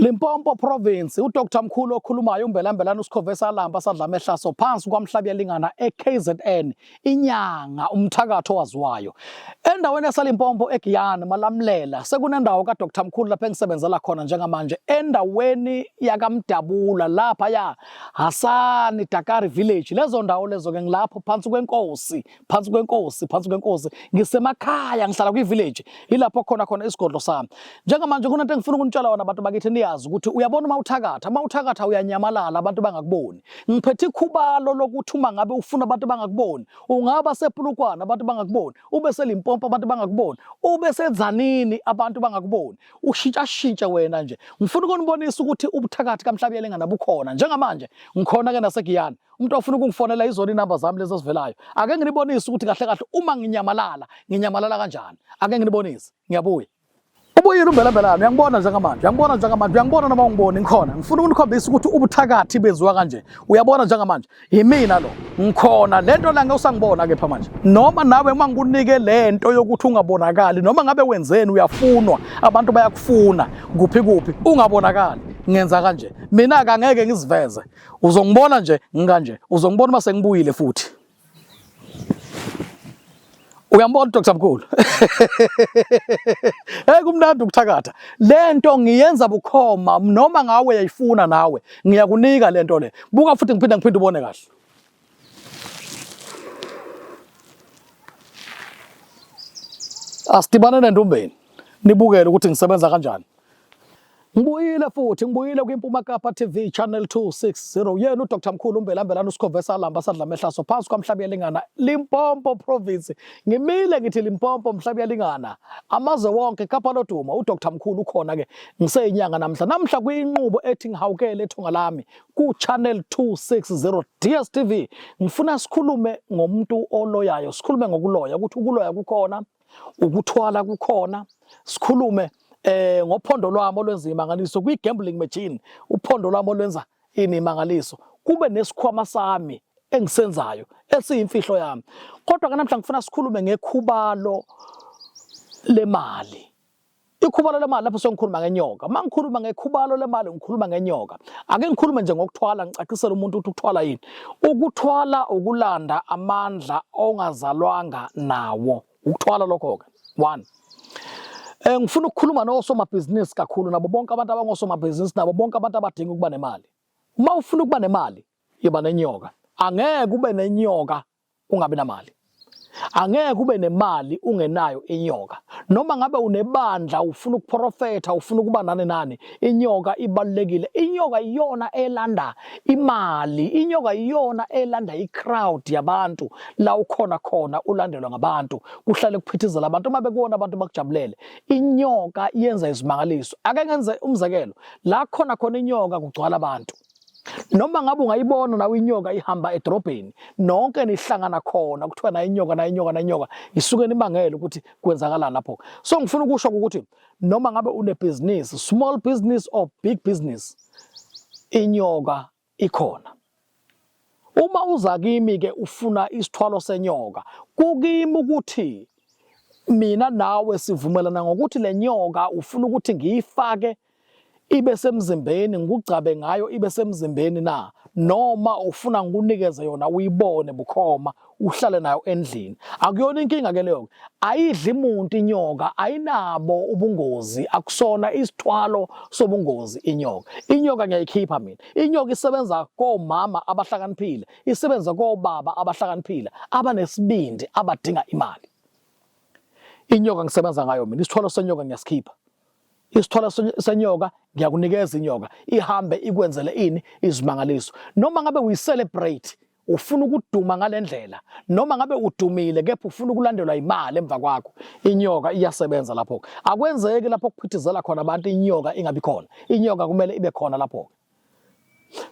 Limpopo Province, uDr Mkhulu okhulumayo uMbelambelana uSikhove salamba sadla amehlaso phansi kwaMhlabuyalingana eKZN, inyanga umthakathi owaziwayo. Endaweni yaseLimpopo eGiyani Malamlela sekunendawo kaDr Mkhulu lapho engisebenzela khona njengamanje endaweni yakaMdabula lapha ya Hasani Dakari Village. Lezo ndawo lezo ke ngilapho phansi kwenkosi phansi kwenkosi phansi kwenkosi ngisemakhaya ngihlala kwi-village ilapho khona khona isigodlo sami njengamanje kunento engifuna ukunitshela yona abantu bakithi niyazi ukuthi uyabona uma uthakatha uma uthakatha uyanyamalala abantu bangakuboni ngiphethe ikhubalo lokuthi uma ngabe ufuna abantu bangakuboni ungaba sepulukwana abantu bangakuboni ube selimpompo abantu bangakuboni ube sedzanini abantu bangakuboni ushintshashintshe wena nje ngifuna ukunibonisa ukuthi ubuthakathi kamhlabuyalingana bukhona njengamanje ngikhona ke nasegiyani Umuntu ofuna ukungifonela izona inamba zami lezi ezivelayo. Ake nginibonise ukuthi kahle kahle uma nginyamalala, nginyamalala kanjani. Ake nginibonise. Ngiyabuya. Ubuyile umbelambelane, uyangibona njengamanje, uyangibona njengamanje, uyangibona noma ungiboni ngikhona. Ngifuna ukunikhombisa ukuthi ubuthakathi benziwa kanje. Uyabona njengamanje, yimina lo. Ngikhona lento la ngeke usangibona kepha manje. Noma nawe uma ngikunike lento yokuthi ungabonakali, noma ngabe wenzeni uyafunwa, abantu bayakufuna kuphi kuphi, ungabonakali. Ngenza kanje. Mina ke angeke ngiziveze. Uzongibona nje ngikanje, uzongibona uma sengibuyile futhi. Uyambona Dr Mkhulu. Hey kumnandi ukuthakatha. Lento ngiyenza bukhoma noma ngawe uyayifuna nawe. Ngiyakunika lento le. Buka futhi ngiphinde ngiphinde ubone kahle. Asidibane nendumbeni. Nibukele ukuthi ngisebenza kanjani. Ngibuyile futhi ngibuyile kwiMpuma Kapa TV Channel 260 yena uDr Mkhulu uMbelambelana uSikhove salamba sadla amehlaso phansi kwaMhlabuyalingana Limpopo Province ngimile ngithi Limpopo Mhlabuyalingana amazwe wonke Kapa lodumo uDr Mkhulu ukhona ke ngiseyinyanga namhla namhla kwinqubo ethi ngihawukele ethonga lami ku Channel 260 DStv ngifuna sikhulume ngomuntu oloyayo sikhulume ngokuloya ukuthi ukuloya kukhona ukuthwala kukhona sikhulume eh ngophondo lwami olwenza imangaliso kwi gambling machine uphondo lwami olwenza inimangaliso kube nesikhwama sami engisenzayo esiyimfihlo yami kodwa ke namhla ngifuna sikhulume ngekhubalo lemali. Ikhubalo lemali lapho sengikhuluma ngenyoka. Uma ngikhuluma ngekhubalo lemali ngikhuluma ngenyoka. Ake ngikhulume nje ngokuthwala ngicacisele umuntu ukuthi ukuthwala yini. Ukuthwala ukulanda amandla ongazalwanga nawo. Ukuthwala lokho ke. One. Eh ngifuna ukukhuluma nosomabhizinisi kakhulu nabo bonke abantu abangosomabhizinisi nabo bonke abantu abadinga ukuba nemali. Uma ufuna ukuba nemali, yiba nenyoka. Angeke ube nenyoka ungabi namali. Angeke ube nemali ungenayo inyoka. Noma ngabe unebandla ufuna ukuprofetha ufuna ukuba nani nani, inyoka ibalulekile. Inyoka iyona elanda imali, inyoka iyona elanda icrowd yabantu la ukhona khona ulandelwa ngabantu, kuhlale kuphithizela abantu uma bekuwona abantu bakujabulele. Inyoka yenza izimangaliso. Ake ngenze umzekelo, la khona khona inyoka kugcwala abantu. Noma ngabe ungayibona nawe inyoka ihamba edrobheni nonke nihlangana khona kuthiwa nayo inyoka nayo inyoka nayo inyoka isuke nimangele ukuthi kwenzakalani lapho. So ngifuna ukusho ukuthi noma ngabe unebhizinisi, small business or big business, inyoka ikhona. Uma uza kimi ke ufuna isithwalo senyoka, kukimi ukuthi mina nawe sivumelana ngokuthi le nyoka ufuna ukuthi ngiyifake ibe semzimbeni ngikugcabe ngayo ibe semzimbeni na noma ufuna ngikunikeze yona uyibone bukhoma uhlale nayo endlini akuyona inkinga ke leyo ayidli muntu inyoka ayinabo ubungozi akusona isithwalo sobungozi inyoka inyoka ngiyayikhipha mina inyoka isebenza komama abahlakaniphile isebenza kobaba abahlakaniphile abanesibindi abadinga imali inyoka ngisebenza ngayo mina isithwalo senyoka ngiyasikhipha Isithwalo senyoka ngiyakunikeza inyoka ihambe ikwenzele ini izimangaliso. Noma ngabe uyi-celebrate ufuna ukuduma ngalendlela noma ngabe udumile kepha ufuna ukulandelwa imali emva kwakho inyoka iyasebenza lapho akwenzeki lapho kuphithizela khona abantu inyoka ingabi khona inyoka kumele ibe khona lapho.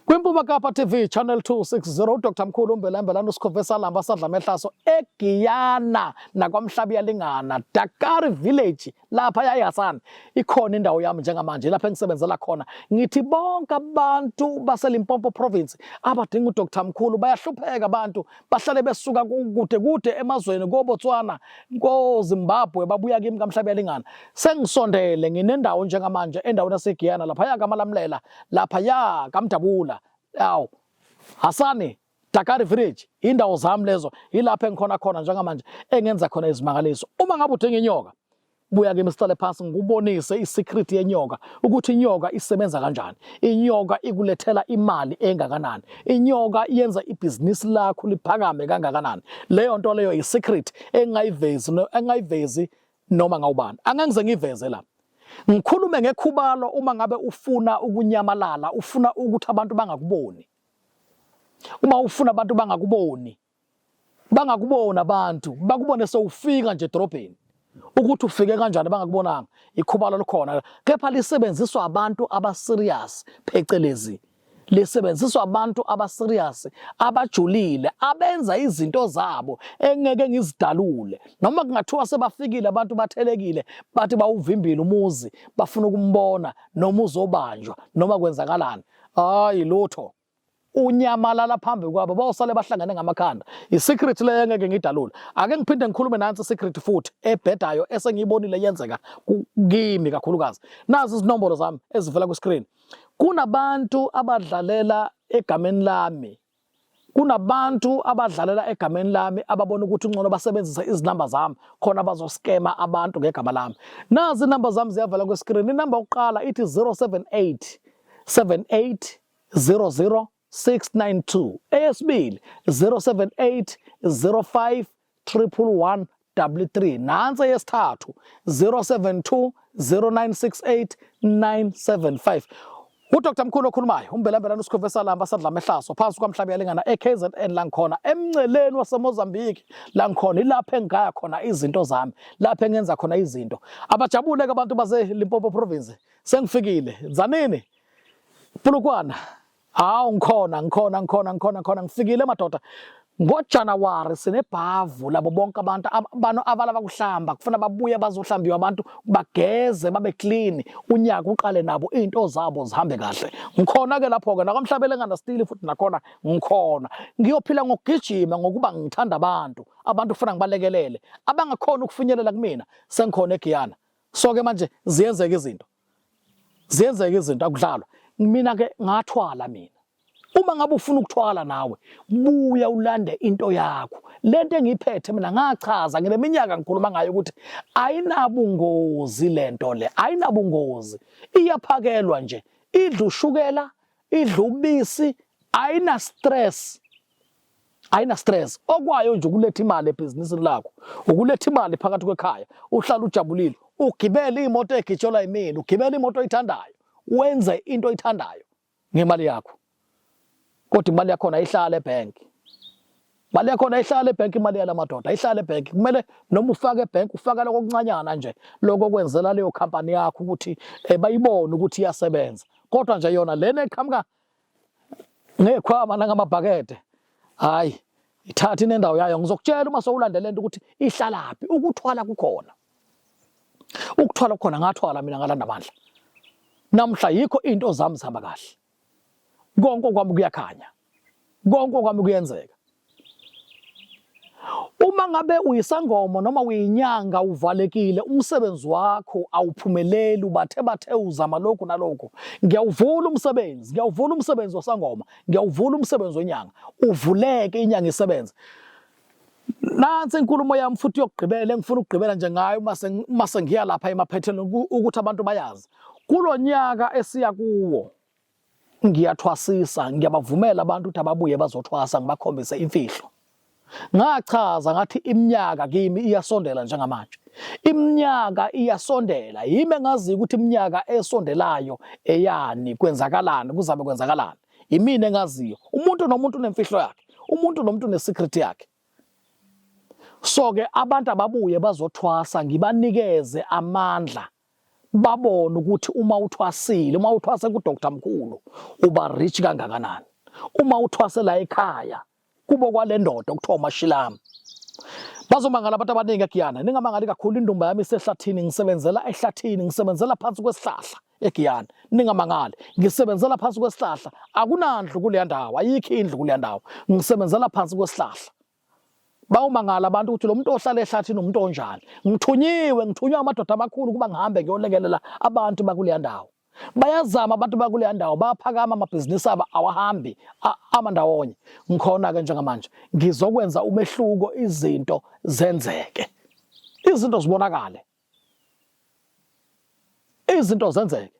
Kwimpuma Kapa TV Channel 260 uDr Mkhulu uMbelambelana uSikhove Salamba sadla mehlaso eGiyana nakwamhlabuyalingana Dakar Village lapha yayiHassan ikhona indawo yami njengamanje lapha engisebenzela khona. Ngithi bonke abantu baseLimpopo Province abadinga uDr Mkhulu bayahlupheka, abantu bahlale besuka kude kude emazweni koBotswana, koZimbabwe, babuya kimi kaMhlabuyalingana. Sengisondele nginendawo njengamanje endaweni yaseGiyana lapha yakaMalamlela lapha ya kaMdabula, awu Hasani, Dakar Village, indawo zami lezo, yilapho engikhona khona njengamanje engenza khona izimangaliso. Uma ngabe udinga inyoka, buya kimi sihlale phansi ngikubonise isecret yenyoka, ukuthi inyoka isebenza kanjani, inyoka ikulethela imali engakanani, inyoka yenza ibhizinisi lakho liphakame kangakanani. Leyo nto leyo isecret engingayivezi engingayivezi noma ngawubani, angeke ngize ngiveze la. Ngikhulume ngekhubalo uma ngabe ufuna ukunyamalala, ufuna ukuthi abantu bangakuboni. Uma ufuna abantu bangakuboni, bangakuboni abantu, bakubone sewufika nje edorobheni. Ukuthi ufike kanjani bangakubonanga, ikhubalo likhona. Kepha lisebenziswa abantu abaserious, phecelezi lisebenziswa abantu abaserious, abajulile, abenza izinto zabo engeke ngizidalule. Noma kungathiwa sebafikile abantu bathelekile, bathi bawuvimbile umuzi, bafuna ukumbona, noma uzobanjwa, noma kwenzakalani, hayi lutho, unyamalala phambi kwabo, bawusale bahlangene ngamakhanda. I-secret leyo engeke ngidalule. Ake ngiphinde ngikhulume nansi secret futhi ebhedayo esengiyibonile yenzeka kimi kakhulukazi. Nazi izinombolo zami ezivela ku-screen. Kunabantu abadlalela egameni lami, kunabantu abadlalela egameni lami ababona ukuthi ngcono basebenzise izinamba zami khona bazoskema abantu ngegama lami. Nazi inamba zami ziyavela kwi-screen. Inamba yokuqala ithi 078 78 00 692, eyesibili 078 05 111 33, nansi eyesithathu 072 0968 975. UDr Mkhulu okhulumayo, uMbelambelana uSikhove Salamba sadla amehlaso phansi kwaMhlabuyalingana eKZN la ngikhona emnceleni waseMozambique la ngikhona, ilapho engigaya khona izinto zami, lapho engenza khona izinto. Abajabule ke abantu base Limpopo Province, sengifikile Tzaneen, Polokwane. Hawu, ngikhona ngikhona ngikhona ngikhona ngikhona, ngifikile madoda. NgoJanuary sinebhavu labo bonke abantu abantu abalaba kuhlamba, kufuna babuye bazohlambiwa, abantu bageze babe clean, unyaka uqale nabo izinto zabo zihambe kahle. Ngikhona ke lapho ke nakwamhlabelengana stili futhi nakhona ngikhona. Ngiyophila ngokugijima ngokuba ngithanda abantu, abantu kufuna ngibalekelele, abangakhona ukufinyelela kumina sengikhona eGiyana. So ke manje ziyenzeka izinto, ziyenzeka izinto, akudlalwa. Mina ke ngathwala mina. Uma ngabe ufuna ukuthwala nawe, buya ulande into yakho. Lento engiyiphethe mina ngachaza ngineminyaka ngikhuluma ngayo ukuthi ayinabungozi lento le, ayinabungozi. Iyaphakelwa nje, idla ushukela, idla ubisi, ayina stress. Ayina stress. Okwayo nje ukuletha imali ebhizinisini lakho, ukuletha imali phakathi kwekhaya, uhlala ujabulile, ugibele imoto egitshelwa yimina, ugibele imoto oyithandayo, wenze into oyithandayo ngemali yakho. Kodwa imali yakhona ayihlale ebank. Imali yakhona ayihlale ebank, imali yalamadoda ayihlale ebank. Kumele noma ufake ebank, ufake lokho okuncanyana nje, lokho kwenzela leyo company yakho ukuthi bayibone ukuthi iyasebenza. Kodwa nje yona lena eqhamuka ngekhwama nangamabhakede, hayi, ithatha inendawo yayo. Ngizokutshela uma sowulandela lento ukuthi ihlalaphi. Ukuthwala kukhona, ukuthwala kukhona. Ngathwala mina ngalanda amandla, namhla yikho into zami zihamba kahle, konke kwami kuyakhanya, konke kwami kuyenzeka. Uma ngabe uyisangoma noma uyinyanga, uvalekile umsebenzi wakho, awuphumeleli, ubathe bathe uzama lokhu nalokhu, ngiyawuvula umsebenzi, ngiyawuvula umsebenzi wasangoma, ngiyawuvula umsebenzi wenyanga, uvuleke inyanga isebenze. Nansi inkulumo yami futhi yokugqibela engifuna ukugqibela nje ngayo uma sengiya lapha emaphethelweni, ukuthi abantu bayazi kulonyaka esiya kuwo ngiyathwasisa, ngiyabavumela abantu ukuthi ababuye bazothwasa, ngibakhombise imfihlo. Ngachaza ngathi iminyaka kimi iyasondela njengamanje, iminyaka iyasondela, yimi engaziyo ukuthi iminyaka esondelayo eyani, kwenzakalani, kuzabe kwenzakalani, imina engaziyo. Umuntu nomuntu unemfihlo yakhe, umuntu nomuntu unesecret yakhe. So ke abantu ababuye bazothwasa, ngibanikeze amandla. Babone ukuthi uma uthwasile, uma uthwase kuDr Mkhulu uba rich kangakanani. Uma uthwase la ekhaya kubo kwale ndoda okuthiwa uMashilami. Bazomangala abantu abaningi eGiyana. Ningamangali kakhulu, indumba yami isehlathini, ngisebenzela ehlathini, ngisebenzela phansi kwesihlahla eGiyana. Ningamangali, ngisebenzela phansi kwesihlahla. Akunandlu kuleya ndawo, ayikho indlu kuleya ndawo. Ngisebenzela phansi kwesihlahla. Bawumangala abantu ukuthi lo muntu ohlala ehlathini umuntu onjani. Ngithunyiwe, ngithunywa amadoda amakhulu ukuba ngihambe ngiyolekelela abantu bakuleya ndawo. Bayazama abantu bakuleya ndawo, bayaphakama amabhizinisi abo awahambi ama ndawonye. Ngikhona-ke njengamanje ngizokwenza umehluko, izinto zenzeke, izinto zibonakale, izinto zenzeke.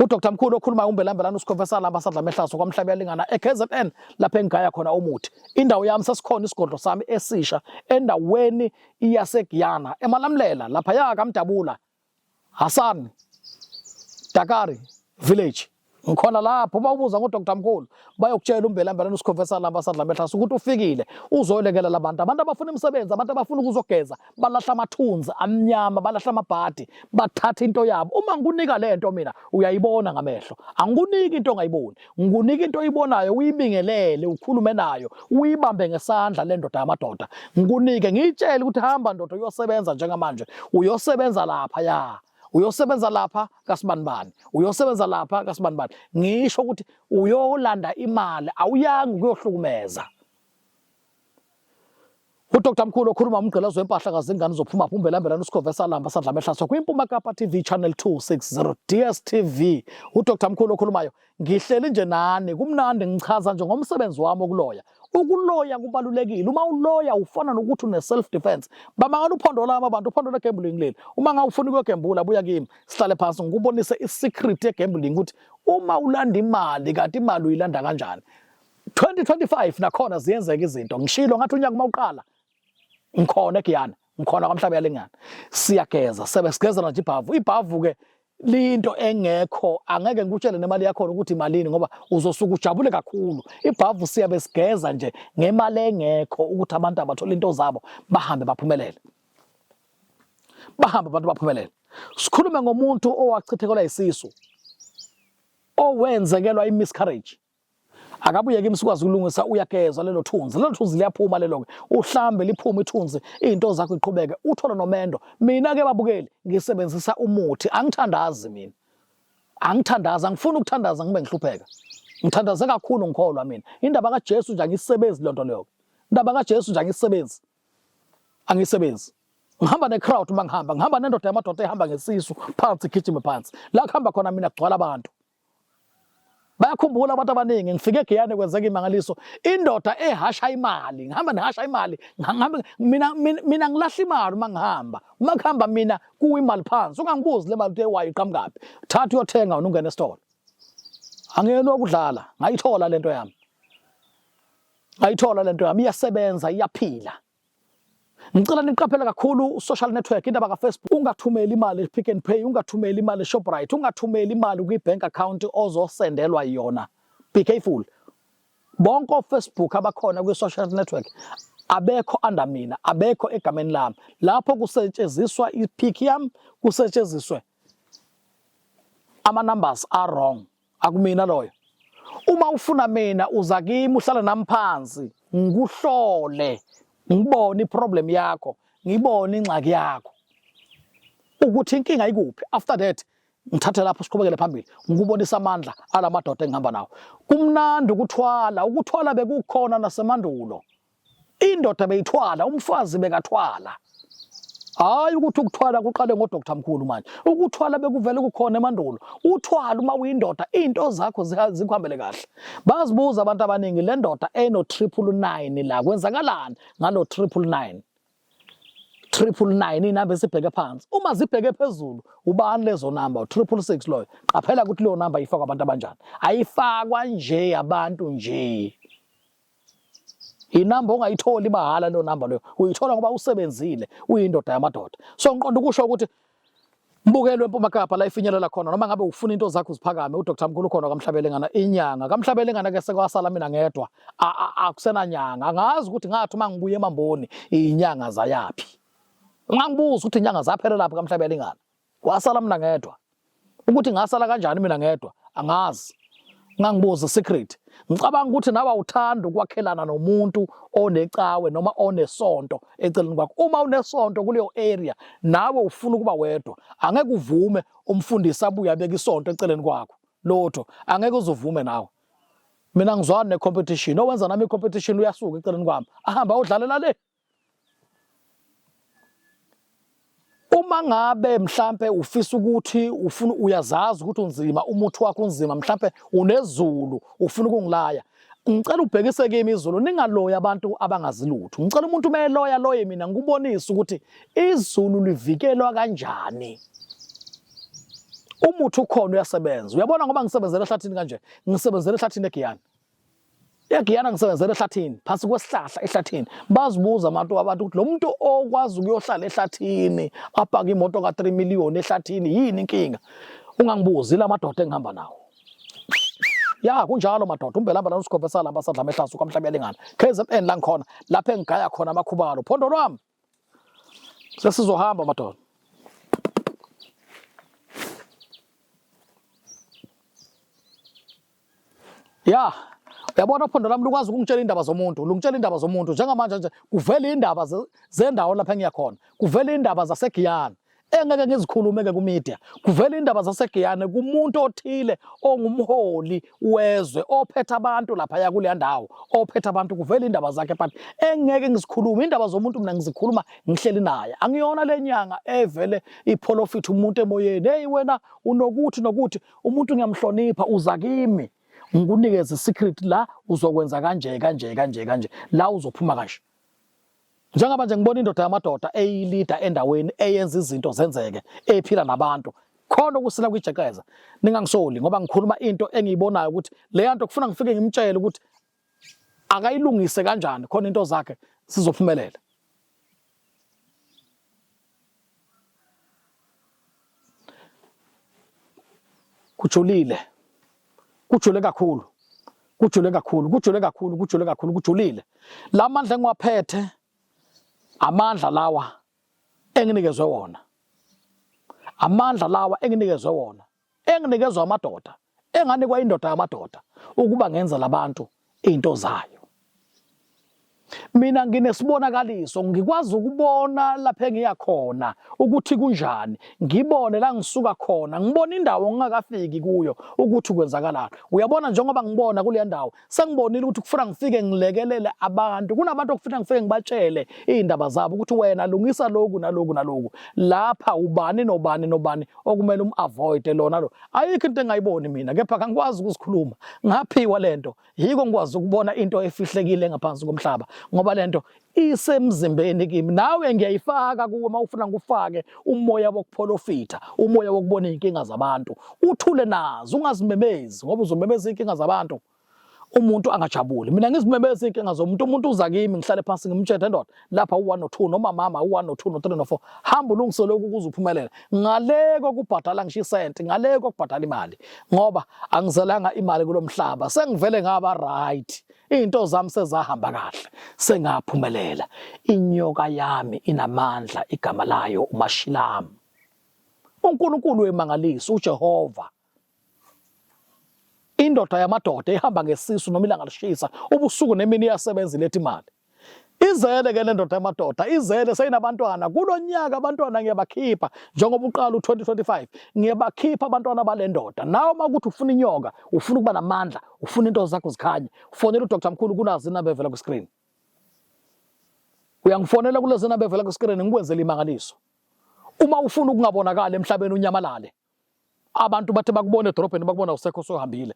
UDr Mkhulu okhuluma uMbelambelana uSikhova salamba sadla amehlaso kwaMhlaba yalingana eKZN lapho engigaya khona umuthi. Indawo yami sesikhona isigodlo sami esisha endaweni yaseGiyana eMalamlela laphaya kaMdabula Hassan Dakari village. Ngikhona lapho uma ubuza ngoDr Mkhulu bayokutshela uMbelambelana uSikhova salamba sadla amehlaso ukuthi ufikile uzolekelela abantu, abantu abafuna imisebenzi, abantu abafuna ukuzogeza, balahla amathunzi amnyama, balahla amabhadi, bathatha into yabo. Uma ngikunika le nto mina uyayibona ngamehlo, angikuniki into ongayiboni, ngikunika into oyibonayo, uyibingelele, ukhulume nayo, uyibambe ngesandla le ndoda yamadoda, ngikunike ngiyitshele ukuthi hamba ndoda uyosebenza njengamanje, uyosebenza lapha ya uyosebenza lapha kasibanibani, uyosebenza lapha kasibanibani, ngisho ukuthi uyolanda imali, awuyangi ukuyohlukumeza. UDr Mkhulu okhuluma umgqilazo wempahla kazingane uzophuma phi uMbelambelana uSikhova esalamba sadla amehlaso kwiMpuma Kapa TV Channel 260 DSTV. UDr Mkhulu okhulumayo, ngihleli nje nani kumnandi, ngichaza nje ngomsebenzi wami wokuloya. Ukuloya kubalulekile, uma uloya ufana nokuthi une self defense. Bamangala uphondo lami abantu, uphondo le gambling leli. Uma ngabe ufuna ukuyogembula buya kimi sihlale phansi ngikubonise i-secret ye-gambling ukuthi uma ulanda imali kanti imali uyilanda kanjani. 2025 nakhona ziyenzeka izinto, ngishilo ngathi unyaka uma uqala ngikhona eGiyana, ngikhona kwaMhlaba yalingana, siyageza sebe sigezela nje ibhavu. Ibhavu ke liyinto engekho, angeke ngikutshele nemali yakhona ukuthi imalini ngoba uzosuka ujabule kakhulu. Ibhavu siyabe sigeza nje ngemali engekho ukuthi abantu abathole into zabo bahambe baphumelele, bahambe abantu baphumelele. Sikhulume ngomuntu owachithekelwa isisu, owenzekelwa i-miscarriage, akabuye kimi sikwazi ukulungisa. Uyagezwa lelo thunzi, lelo thunzi liyaphuma lelo ke, uhlambe liphume ithunzi, izinto zakho iqhubeke, uthole nomendo. Mina ke babukeli ngisebenzisa umuthi, angithandazi mina, angithandazi, angifuni ukuthandaza ngibe ngihlupheka. Ngithandaze kakhulu, ngikholwa mina indaba kaJesu nje, angisebenzi lonto leyo, indaba kaJesu nje angisebenzi, angisebenzi. Ngihamba ne-crowd uma ngihamba, ngihamba nendoda yamadoda ehamba ngesisu phansi, igijime phansi, la kuhamba khona mina kugcwala abantu. Bayakhumbula abantu abaningi ngifike eGiyane kwenzeka imangaliso, indoda ehasha imali, ngihamba nihasha imali, ngihamba mina, mina ngilahla imali uma ngihamba, uma kuhamba mina kuwa imali phansi, ungangibuzi le mali ukuthi ewayo iqhamukaphi, thatha uyothenga wena ungene esitolo. Angiyena okudlala, ngayithola lento yami, ngayithola lento yami, iyasebenza, iyaphila. Ngicela niqaphele kakhulu social network, indaba kaFacebook. Ungathumeli imali Pick n Pay, ungathumeli imali Shoprite, ungathumeli imali kwi-bank account ozosendelwa yona. Be careful. Bonke oFacebook abakhona kwi-social network abekho under mina, abekho egameni lami. Lapho kusetshenziswa i-pic yami, kusetshenziswe ama numbers are wrong. Akumina loyo. Uma ufuna mina uza kimi uhlala nami phansi ngikuhlole, ngibone iproblem yakho, ngibone ingxaki yakho ukuthi inkinga ikuphi. After that ngithathe lapho siqhubekele phambili, ngikubonisa amandla alamadoda engihamba nawo. Kumnandi ukuthwala, ukuthwala bekukhona nasemandulo. Indoda beyithwala, umfazi bekathwala. Hayi ukuthi ukuthwala kuqale ngoDr Mkhulu manje. Ukuthwala bekuvele kukhona emandulo. Uthwala uma uyindoda into zakho zikuhambele kahle. Bazibuza abantu abaningi le ndoda eno 999 la kwenzakalani ngalo 999. 999 inamba esibheke phansi. Uma zibheke phezulu ubani lezo number 666 loyo. Qaphela ukuthi leyo number ifakwa abantu abanjani. Ayifakwa nje abantu nje. Inamba ongayitholi mahhala leyo namba leyo, uyithola ngoba usebenzile, uyindoda yamadoda. So ngiqonda ukusho ukuthi mbukelwe eMpuma Kapa la ifinyelela khona, noma ngabe ufuna into zakho ziphakame, uDr Mkhulu khona kaMhlabelengana, inyanga kaMhlabelengana ke sekwasala mina ngedwa, akusenanyanga. Angazi ukuthi ngathi uma ngibuye emamboni inyanga zayaphi. Ungangibuza ukuthi inyanga zaphelela laphi kaMhlabelengana. Kwasala mina ngedwa. Ukuthi ngasala kanjani mina ngedwa angazi. Ungangibuzi secret. Ngicabanga ukuthi nawe awuthandi ukwakhelana nomuntu onecawe noma onesonto eceleni kwakho. Uma unesonto kuleyo area nawe ufuna ukuba wedwa, angeke uvume umfundisi abuye abeke isonto eceleni kwakho. Lutho, angeke uzuvume nawe. Mina ngizwani ne-competition. Owenza nami i-competition uyasuka eceleni kwami, ahambe ayodlalela le. Uma ngabe mhlampe ufisa ukuthi ufuna uyazazi ukuthi unzima umuthi wakho unzima mhlampe unezulu ufuna ukungilaya ngicela ubhekise kimi izulu ningaloyi abantu abangazi lutho ngicela umuntu uma eloya loye mina ngikubonise ukuthi izulu livikelwa kanjani umuthi ukhona uyasebenza uyabona ngoba ngisebenzela ehlathini kanje ngisebenzela ehlathini egiyani Egiyana ngisebenzela ehlathini phansi kwesihlahla ehlathini bazibuza abantu abantu ukuthi lo muntu okwazi ukuyohlala ehlathini apake imoto ka-3 million ehlathini yini inkinga ungangibuzi la madoda engihamba nawo ya kunjalo madoda umbelamba lana usikhombe salamba sadla amehlaso kwamhlaba yalingana KZN la ngikhona lapho engigaya khona amakhubalo phondo lwami sesizohamba madoda Ya, uyabona uphondo lami lukwazi ukungitshela indaba zomuntu, lungitshela indaba zomuntu njengamanje nje kuvela indaba zendawo lapha engiya khona, kuvela indaba zaseGiyani engeke ngizikhulume ke ku-media, kuvela indaba zaseGiyani kumuntu othile ongumholi wezwe ophethe abantu laphaya kuleya ndawo, ophethe abantu kuvela indaba zakhe but engeke ngizikhulume indaba zomuntu mina ngizikhuluma ngihleli naye. Angiyona le nyanga evele ipholofitha umuntu emoyeni, hey wena unokuthi nokuthi Umuntu ngiyamhlonipha uza kimi ngikunikeze secret la uzokwenza kanje kanje kanje kanje la uzophuma kanje. Njengoba nje ngibona indoda yamadoda eyilida endaweni eyenza izinto zenzeke ephila nabantu khona okusila kwijeqeza ningangisoli ngoba ngikhuluma into engiyibonayo ukuthi leya nto kufuna ngifike ngimtshele ukuthi akayilungise kanjani khona into zakhe sizophumelela. Kujulile, kujule kakhulu, kujule kakhulu, kujule kakhulu, kujule kakhulu, kujulile. La mandla engiwaphethe amandla lawa enginikezwe wona, amandla lawa enginikezwe wona enginikezwa amadoda enganikwa indoda yamadoda ukuba ngenza labantu into zayo. Mina nginesibonakaliso ngikwazi ukubona lapha engiya khona ukuthi kunjani ngibone la ngisuka khona ngibona indawo ngingakafiki kuyo ukuthi kwenzakalani uyabona njengoba ngibona kuleya ndawo sengibonile ukuthi kufuna ngifike ngilekelele abantu kunabantu okufuna ngifike ngibatshele iy'ndaba zabo ukuthi wena lungisa lokhu naloku naloku lapha ubani nobani nobani okumele um-avoide lona lo ayikho into engayiboni mina kepha kangikwazi ukuzikhuluma ngaphiwa lento yiko ngikwazi ukubona into efihlekile ngaphansi komhlaba ngoba lento isemzimbeni kimi nawe ngiyayifaka kuwe uma ufuna ngikufake umoya wokupholofitha umoya wokubona iy'nkinga zabantu uthule nazo ungazimemezi ngoba uzomemeza iy'nkinga zabantu umuntu angajabuli mina ngizimemeza iy'nkinga zomuntu umuntu uza kimi ngihlale phansi ngimtshele ndoda lapha u-1 no-2 noma mama u-1 no-2 no-3 no-4 hamba ulungise lokhu ukuze uphumelele ngale kokubhadala ngisho isenti ngale kokubhadala imali ngoba angizelanga imali kulo mhlaba sengivele ngaba right Izinto zami sezahamba kahle, sengaphumelela. Inyoka yami inamandla, igama layo uMashilamu. UNkulunkulu wemangaliso uJehova. Indoda yamadoda ehamba ngesisu noma ilanga lishisa, ubusuku nemini iyasebenza iletha imali. Izele ke le ndoda yamadoda, izele seyinabantwana. Kulo nyaka abantwana ngiyabakhipha njengoba uqala u-2025, ngiyabakhipha abantwana bale ndoda. Nawe uma ukuthi ufuna inyoka, ufuna ukuba namandla, ufuna into zakho zikhanye, fonela uDr Mkhulu kunazi inamba evela kwi-screen. Uyangifonela kulezi namba evela kwi-screen ngikwenzele imangaliso. Uma ufuna ukungabonakali emhlabeni unyamalale. Abantu bathe bakubona edolobheni bakubona usekho usuhambile.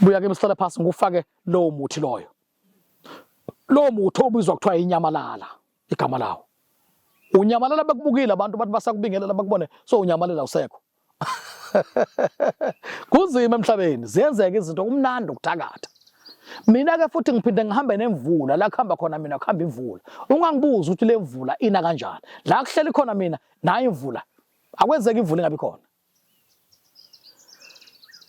Buya kimi sihlale phansi ngikufake lowo muthi loyo. Lowo muthi obizwa kuthiwa inyamalala igama lawo. Unyamalala bekubukile abantu bathi basakubingelela bakubone so unyamalala usekho. Kunzima emhlabeni ziyenzeka izinto kumnandi ukuthakatha. Mina ke futhi ngiphinde ngihambe nemvula la kuhamba khona mina kuhamba imvula. Ungangibuzi ukuthi le mvula ina kanjani. La kuhleli khona mina nayo imvula. Akwenzeki imvula ingabi khona.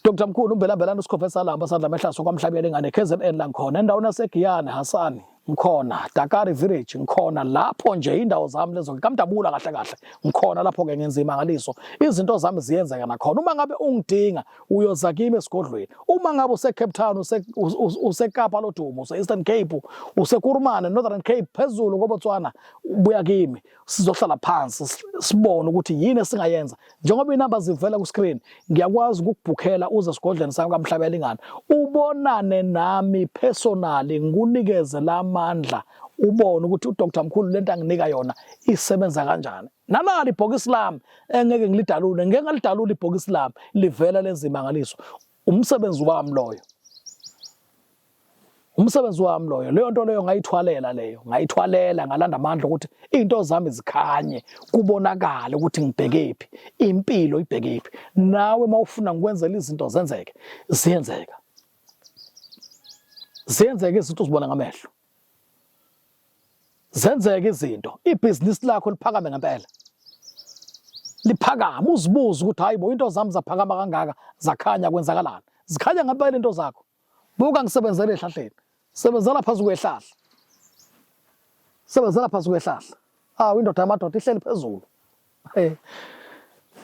Dr Mkhulu umbelambelana usikhophe salamba sadla amehlaso kwamhlabela ingane KZN la ngikhona endaweni yaseGiyani Hasani. Ngikhona Dakari Village, ngikhona lapho nje, indawo zami lezo kaMdabula kahle kahle. Ngikhona lapho ke ngenza imangaliso, izinto zami ziyenzeka nakhona. Uma ngabe ungidinga uyoza kimi esigodlweni. Uma ngabe use Cape Town, use Kapa lodumo, use Eastern Cape, use Kurumane, Northern Cape, phezulu koBotswana, buya kimi sizohlala phansi sibone ukuthi yini esingayenza. Njengoba inamba zivela ku screen, ngiyakwazi ukukubhukhela uze esigodlweni sami kaMhlabelingana, ubonane nami personally, ngikunikeze lamandla, ubone ukuthi uDr Mkhulu lento anginika yona isebenza kanjani. Nanali ibhokisi lami engeke ngilidalule, ngeke ngalidalula ibhokisi lami, livela lenza imangaliso. Umsebenzi wami loyo, umsebenzi wami loyo, leyo nto leyo ngayithwalela, leyo ngayithwalela, ngalanda amandla ukuthi izinto zami zikhanye, kubonakale ukuthi ngibhekephi, impilo ibhekephi. Nawe mawufuna ngikwenzela izinto zenzeke, ziyenzeka, ziyenzeka izinto uzibona ngamehlo, zenzeka izinto, ibhizinisi lakho liphakame ngempela, liphakame, uzibuze ukuthi hayi bo, into zami zaphakama kangaka, zakhanya, kwenzakalani? Zikhanya ngempela into zakho. Buka, ngisebenzela ehlahleni, sebenzela phansi kwehlahla, sebenzela phansi kwehlahla. Awu, indoda yamadoda ihleli phezulu. Eh,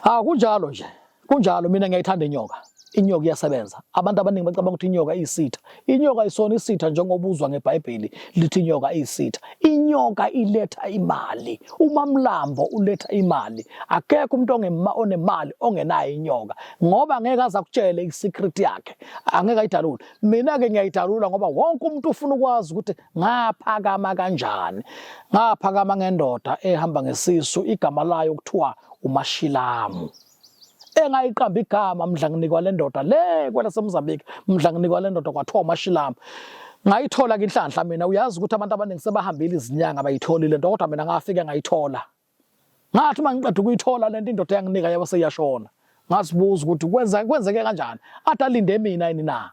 ha, kunjalo nje, kunjalo. Mina ngiyayithanda inyoka, inyoka iyasebenza. Abantu abaningi bacabanga ukuthi inyoka iyisitha. Inyoka isona isitha njengoba uzwa ngeBhayibheli lithi inyoka iyisitha. Inyoka iletha imali, umamlambo uletha imali. Akekho umuntu ongema onemali ongenayo inyoka, ngoba ngeke aze akutshele isecret yakhe, angeke ayidalule. Mina-ke ngiyayidalula ngoba wonke umuntu ufuna ukwazi ukuthi ngaphakama kanjani. Ngaphakama ngendoda ehamba ngesisu, igama layo kuthiwa uMashilamu, engayiqamba igama mdla nginikwa le ndoda le kwelaseMozambique. Mdla nginikwa le ndoda kwathiwa uMashilamu, ngayithola ke inhlanhla mina. Uyazi ukuthi abantu abaningi sebahambile izinyanga bayitholile lento, kodwa mina ngafike ngayithola. Ngathi uma ngiqeda ukuyithola lento, indoda yanginika yaba seyiyashona. Ngazibuza ukuthi kwenza kwenzeke kanjani, ade alinde mina yini na?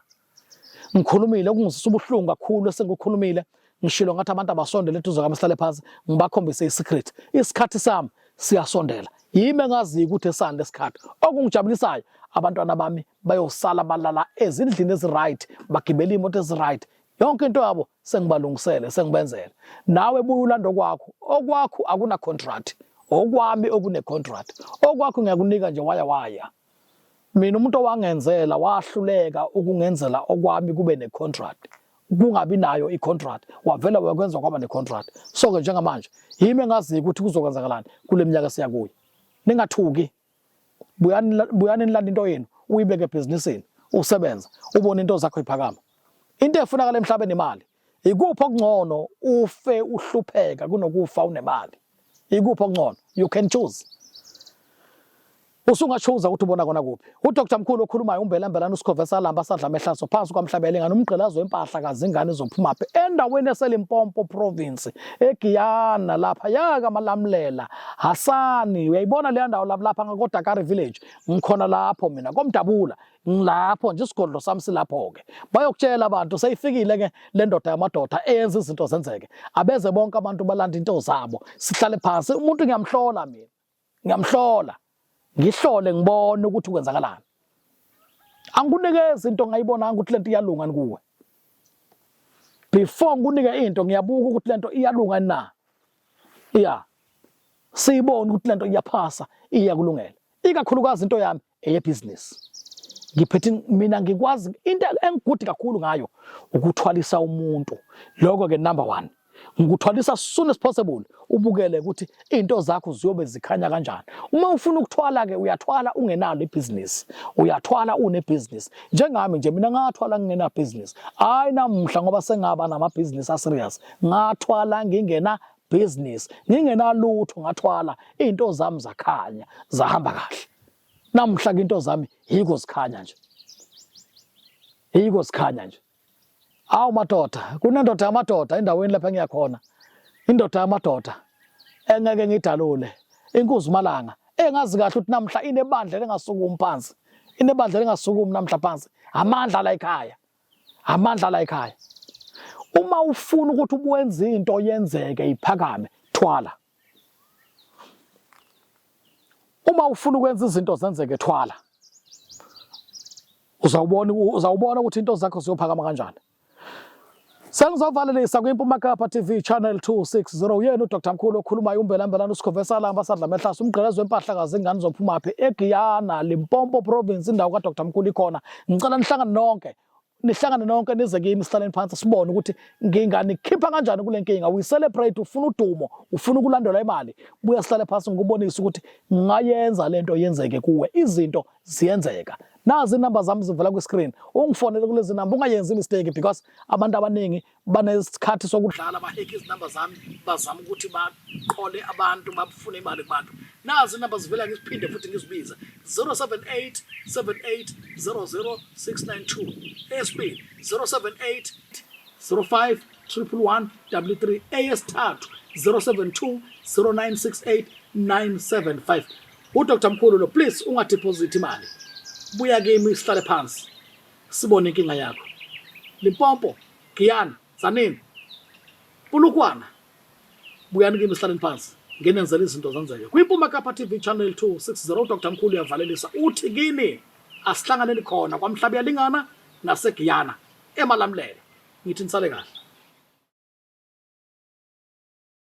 Ngikhulumile okungizwisa ubuhlungu kakhulu esengikukhulumile, ngishilo ngathi abantu abasondele eduze kwami, sihlale phansi, ngibakhombise isecret. Isikhathi sami siyasondela, yimi engaziyo ukuthi esani lesikhathi. Okungijabulisayo, abantwana bami bayosala balala ezindlini ezi-right, bagibele iy'moto ezi-right, yonke into yabo sengibalungisele, sengibenzele. Nawe buya ulanda okwakho, okwakho akuna contract, okwami okune contract. Okwakho ngiyakunika nje waya waya. Mina umuntu owangenzela wahluleka ukungenzela okwami kube ne contract, kungabi nayo i contract, wavela wakwenza kwaba ne contract. So ke njengamanje yimi engaziyo ukuthi kuzokwenzakalani kule minyaka esiya kuyo. Ningathuki, buyani, buyani nilanda into yenu, uyibeke ebhizinisini, usebenze, ubone into zakho iphakama. Into efunakala emhlabeni imali. Ikuphi okungcono, ufe uhlupheka kunokufa unemali? Ikuphi okungcono? You can choose, usungachuza ukuthi ubona kona kuphi. UDr Mkhulu okhulumayo, uMbela Mbelana, uSikhove salamba sadla amehlaso phansi kwamhlabela ingane, umgqilazo wempahla kazingane izophuma phi, endaweni eseLimpopo province, eGiyana lapha yakaMalamlela Hasani. Uyayibona leya ndawo lapha, lapha ngakoDakari village, ngikhona lapho mina koMdabula, ngilapho nje, isigodlo sami silapho ke. Bayokutshela abantu seyifikile ke le ndoda yamadoda eyenza izinto zenzeke. Abeze bonke abantu balanda into zabo, sihlale phansi. Umuntu ngiyamhlola mina, ngiyamhlola, ngihlole ngibone ukuthi kwenzakalani. Angikunikezi into ngayibonanga ukuthi lento iyalunga kuwe. Before ngikunike into, ngiyabuka ukuthi lento iyalunga na. Ya, siyibone ukuthi lento iyaphasa, iyakulungela. Ikakhulukazi into yami eyebhizinisi ngiphethe mina, ngikwazi into engigudi kakhulu ngayo ukuthwalisa umuntu. Lokho ke number 1, ngikuthwalisa as soon as possible, ubukele ukuthi into zakho ziyobe zikhanya kanjani. Uma ufuna ukuthwala ke, uyathwala ungenalo ibhizinisi, uyathwala unebhizinisi. Njengami nje mina ngathwala ngingena business. Hayi namuhla ngoba sengaba namabhizinisi aserious. Ngathwala ngingena business, ngingenalutho, ngathwala, into zami zakhanya, zahamba kahle. Namuhla ke into zami yiko zikhanya nje, yiko zikhanya nje. Awu madoda, kunendoda yamadoda endaweni lapha engiyakhona, indoda yamadoda engeke ngidalule, inkuzi malanga, engazi kahle ukuthi namhla inebandla lengasukumi phansi, inebandla lengasukumi namhla phansi. Amandla la ekhaya, amandla la ekhaya. Uma ufuna ukuthi ubuwenze into yenzeke iphakame, thwala. Uma ufuna ukwenza izinto zenzeke, thwala. Uzawubona, uzawubona ukuthi into zakho ziyophakama kanjani. Sengizovalelisa kwiMpuma Kapa TV Channel 260 uyena uDr Mkhulu okhulumayo umbelambelana uSikhove Salamba sadla mehlasa umgqelezo wempahla kazi ingane zophumaphi eGiyana Limpopo Province indawo kaDr Mkhulu ikhona. Ngicela nihlangane nonke nihlangane nonke nize kimi sihlaleni phansi sibone ukuthi nginganikhipha kanjani kule nkinga. We celebrate ufuna udumo, ufuna ukulandelwa imali, buya sihlale phansi ngikubonise ukuthi ngayenza lento yenzeke kuwe. Izinto ziyenzeka. Nazi inamba zami zivela kwi-screen, ungifonele kulezi namba, ungayenzi imistake because abantu abaningi banesikhathi sokudlala bahekhe izinamba zami bazama ukuthi baqole abantu bafune imali kubantu. Nazi inamba zivela, ngiziphinde futhi ngizibize: 078 78 00 692, eyesibili 078 05 111 33, eyesithathu 072 0968 975. UDr Mkhulu lo, please ungadeposit imali, buya kimi sihlale phansi sibone inkinga yakho. Limpopo, Giyani, Tzaneen, Polokwane, buyani kimi sihlaleni phansi nginenzela izinto zenzeke. KwiMpuma Kapa TV Channel 260 uDr Mkhulu uyavalelisa uthi kini asihlanganeni khona kwaMhlabuyalingana naseGiyana eMalamulele. Ngithi nisale kahle.